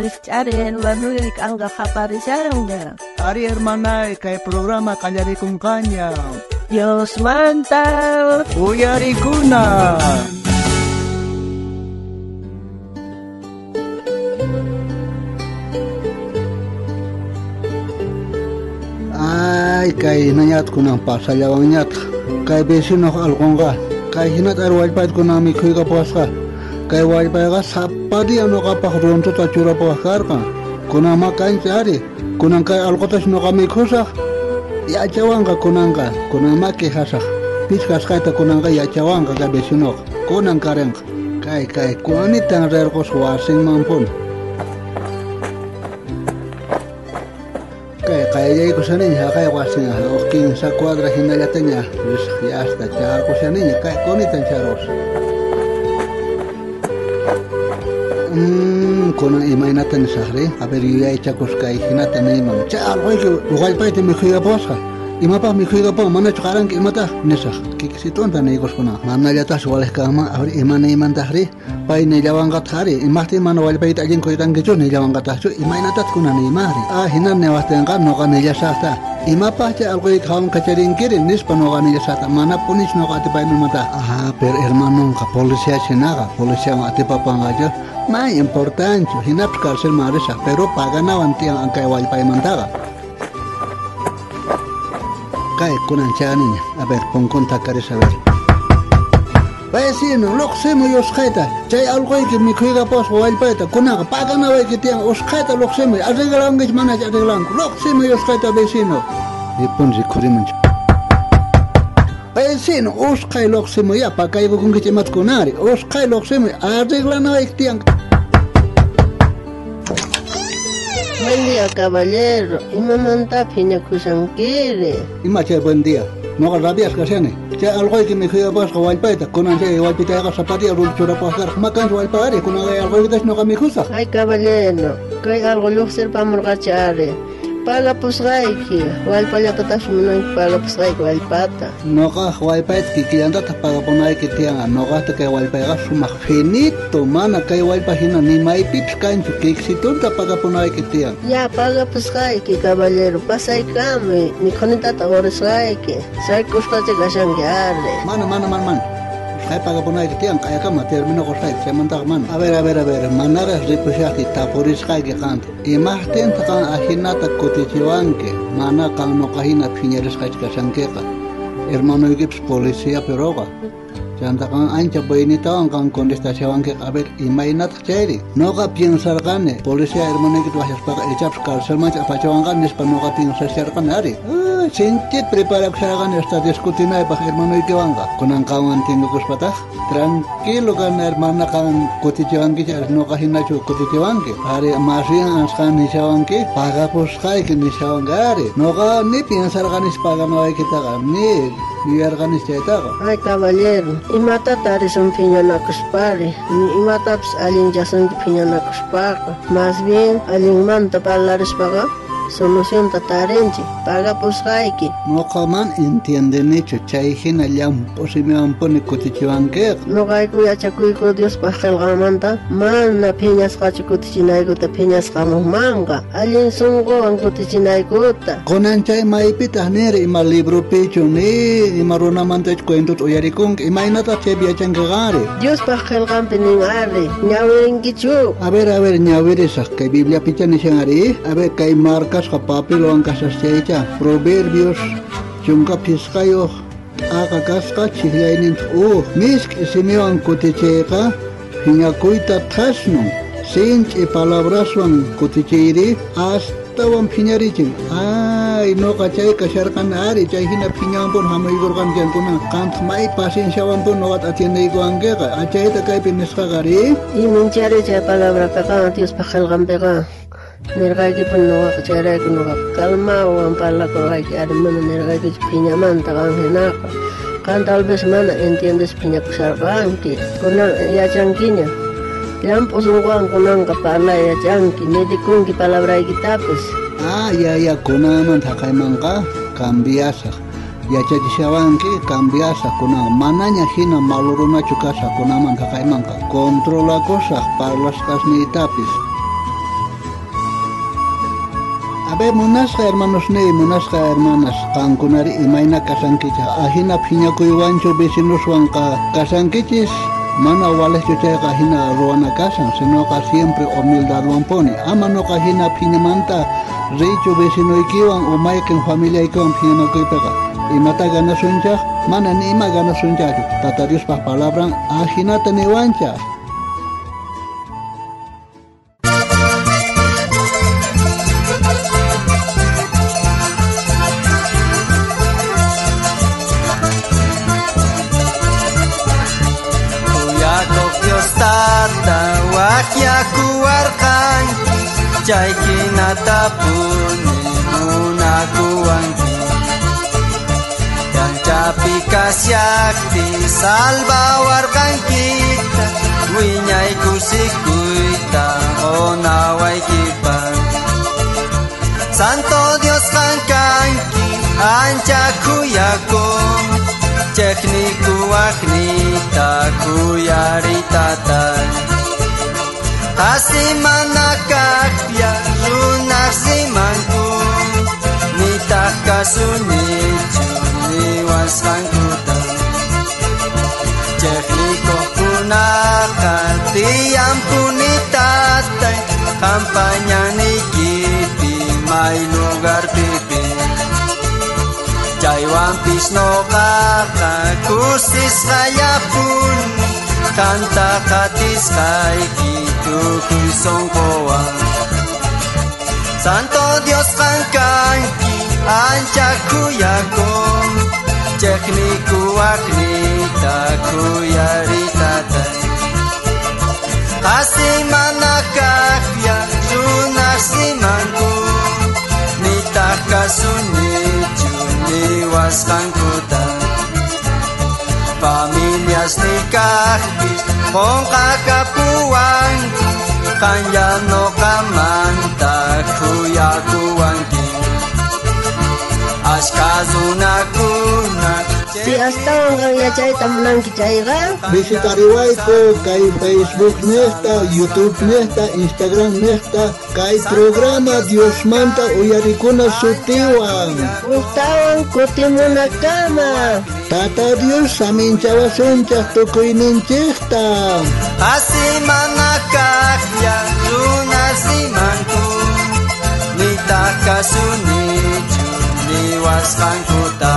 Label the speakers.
Speaker 1: Rijch'ari hermanoy k'anqa qaparishanqa.
Speaker 2: Ari hermanay, kay programa qallarikunqaña.
Speaker 1: Diosmanta
Speaker 2: Uyarikuna. Ay, kay hinañataq kunan pasallawanñataq. Kay vecinoq allqunqa, kay hinata ari wallpayta kunan mikhuykapuwasqa. Kay wallpayqa sapa día nuqapaq runtuta churapuwaq karqan. Kunan ma kancha ari, kunan kay allqutash nuqa mikhusaq, yachawanqa kunanqa, kunan ma quejasaq. Pich kasqayta kunanqa yachawanqa kay vecinoqa, kunan karinqa. Kay kay kunitan rirqusqa wasinmanpuni. Kay qayllaykushaniña haqay wasin huk 15 cuadra hinallataña risaq yasta charqushaniña kay kunitan charqusaq. Kunan imaynata nisaqri? A ver, yuyaychakus kay hinata niyman. Chay allquyki wallpayta mikhuykapuwasqa. Imapaq mikhuykapuwan manachu qaranki imataq nisaq. Kikisitunta niykus kunan. Manallataqchu waliq kanman, a ver, ima niymantaqri? Pay nillawanqataq ari, imaqtin mana wallpayta allin kuytankichu nillawanqataqchu, imaynatataq kunan niymanri? Ah, hina niwaqtinqa nuqa nillasaqta. Imapaq chay allquyki hawan kacharinkiri nispa nuqa nillasaqta, manapunichu nuqa atipaymanmanta. Ah, pero hermanonqa policía hinaqa, policiawan atipapanqachu. Ma importanchu, hinapas carcelman risaq, pero paganawan tiyan kay wallpaymantaqa. Kay kunan chaniña, a ver, punkunta karis, a ver. Vecino, luqsimuy usqhayta, chay allquyki mikhuykapuwasqa wallpayta, kunanqa paganawayki tiyan, usqhayta luqsimuy, arreglankichu manachu arreglanku, luqsimuy usqhayta vecino. Ripun rikhurimunchu. Vecino, usqhay luqsimuy, ya pakaykukunkichu imata kunanri, usqhay luqsimuy, arreglanawayki tiyan.
Speaker 3: Buen día, caballero. Imamanta phiñakushankiri?
Speaker 2: Ima chay buen día. Noqa rabiasqa kashani. Chay allquyki mikhuykapuwasqa wallpayta, kunan chay wallpitayqa sapa día runtu churapuwaq karqa, ma kanchu wallpa ari, kunan kay allquykitash noqa mikhusaq.
Speaker 3: Ay, caballero, kay allqu lluqsirpamurqachi ari. Pagapusqayki, wallpallatataqchu munanki pagapusqayki wallpata.
Speaker 2: Noqaq wallpayta kikillantataq pagapunayki tiyan, noqaqta kay wallpayqa sumaq finito, mana kay wallpa hina ni maypipis kanchu, kiksitunta pagapunayki tiyan.
Speaker 3: Ya, pagapusqayki, caballero, pasaykamuy, mikhunitata qurisqayki, sayk'usqacha kashanki ari.
Speaker 2: Mana, mana, mana, mana. Usqhay pagapunayki tiyan, q'ayakama termino qusqayki, chaymantaqa mana. A ver, a ver, a ver, manaraq ripushaqti tapurisqayki qanta. Imaqtintaq qan ahinata kutichiwanki, mana qan nuqa hina phiñarisqachu kashankiqa. Hermanoykipis policía peroqa. Chanta qan ancha buenitawan qan contestashawankiqa, a ver, imaynataq chayri? Nuqa piensarqani, policía hermanoykita wajyaspaqa ichapas carcelmanchu apachiwanqa nispa nuqa piensasharqani ari. Sinchit preparakusharqani hasta discutinaypaq hermanoykiwanqa. Kunan qanwan tinkukuspataq, tranquilo kan hermana qan kutichiwankichu, ari nuqa hinachu kutichiwanki. Ari más bien ansqan nishawanki, pagapusqayki nishawanki ari. Nuqa ni piensarqanis paganawaykitaqa, ni yuyarqanis chaytaqa.
Speaker 3: Ay, caballero, imatata arisun phiñanakuspari, ni imatapis allinchasunki phiñanakuspaqa. Más bien allinmanta parlarispaqa solucionta tarinchik, pagapusqayki.
Speaker 2: Nuqa man entiendenichu chay hina llamp'u simiwanpuni kutichiwankiqa.
Speaker 3: Nuqayku yachakuyku Diospaq qillqanmanta mana phiñasqachu kutichinaykuta phiñasqamuqmanqa, allin sunquwan kutichinaykuta.
Speaker 2: Kunan chay maypitaq niri ima libropichu ni ima runamantachu cuentota uyarikunki, imaynataq chaypi yachanki qanri?
Speaker 3: Diospaq qillqanpi nin ari, ñawirinkichu.
Speaker 2: A ver, a ver, ñawirisaq, kay Bibliapicha nishan ari, a ver, kay marka kasqa papelwan kasas chaycha, Proverbios 15 t'aqa kasqa chijllayninta uj, misk'i simiwan kutichiyqa phiñakuyta thasnun, sinch'i palabraswan kutichiyri astawan phiñarichin. Ay, noqa chay kasharqani ari, chay hina phiñawanpuni hamuykurqani chaykuna, qantaq may pacienciawanpuni noqata atiendeykuwankiqa, achayta kaypi nisqaqa ari.
Speaker 3: Iminchari chay palabrapiqa Diospaq qillqanpiqa. Nirqaykipuni nuqaqa chayrayku nuqaqa calmawan parlakurqayki ari, mana nirqaykichu phiñamanta qan hinaqa. Qan tal vez mana entiendes phiñakusharqanki, kunan yachankiña. Llamp'u sunquwan kunanqa parlay yachanki, medikunki palabraykitapis.
Speaker 2: Ah, ya, ya, kunanmanta haqaymanqa cambiasaq. Yachachishawanki cambiasaq kunan, manaña hina malo runachu kasaq kunanmanta haqaymanqa. Controlakusaq parlasqasniytapis. A ver, munasqa hermanosniy, munasqa hermanas, qankunari imayna kasankichis? Ajina phiñakuywanchu vecinoswanqa kasankichis? Mana walejchu chayqa hina ruwana kasan, sinoqa siempre humildadwanpuni. Ama noqa hina phiñamanta riychu vecinoykiwan o mayqin familiaykiwan phiñanakuypiqa. Imata ganasunchaj? Mana ni ima ganasunchajchu. Tata Diospaj palabran ajinata niwanchaj.
Speaker 4: Khuyakoj Dios tata wajyakuwarqanki, chay hinatapuni munakuwanki. Kanchapi kashaqti salvawarqankita, wiñay kusikuyta qonawaykipaq. Santo Dios qan kanki, ancha khuyakoj, chejnikuwajnita khuyaritatay. Qasi mana kajlla runaj rimanku, nitaj kasunichu niwasqankuta. Chejnikojkunaqa tiyanpuni tatay, qanpa ñanniykipi may lugarpipi. Chaywanpis noqaqa kusisqallapuni, qanta qatisqayki tukuy sonqowan. Santo Dios qan kanki, ancha khuyakoj, chejnikuwajnita khuyaritatay. Qasi mana kajlla runaj rimanku, nitaj kasunichu niwasqankuta. Familias nikajpis qonqakapuwanku, qanlla noqamanta khuyakuwanki. Ashka runakuna
Speaker 3: Si astawan qan yachayta munanki chayqa,
Speaker 2: Visitariwayku kay Facebook nejta, YouTube nejta, Instagram nejta, kay programa Diosmanta uyarikuna sutiwan.
Speaker 3: Ujtawan kutimunakama.
Speaker 2: Tata Dios saminchawasunchaj tukuyninchejta.
Speaker 4: Qasi mana kajlla runas rimanku, nitaj kasunichu niwasqankuta.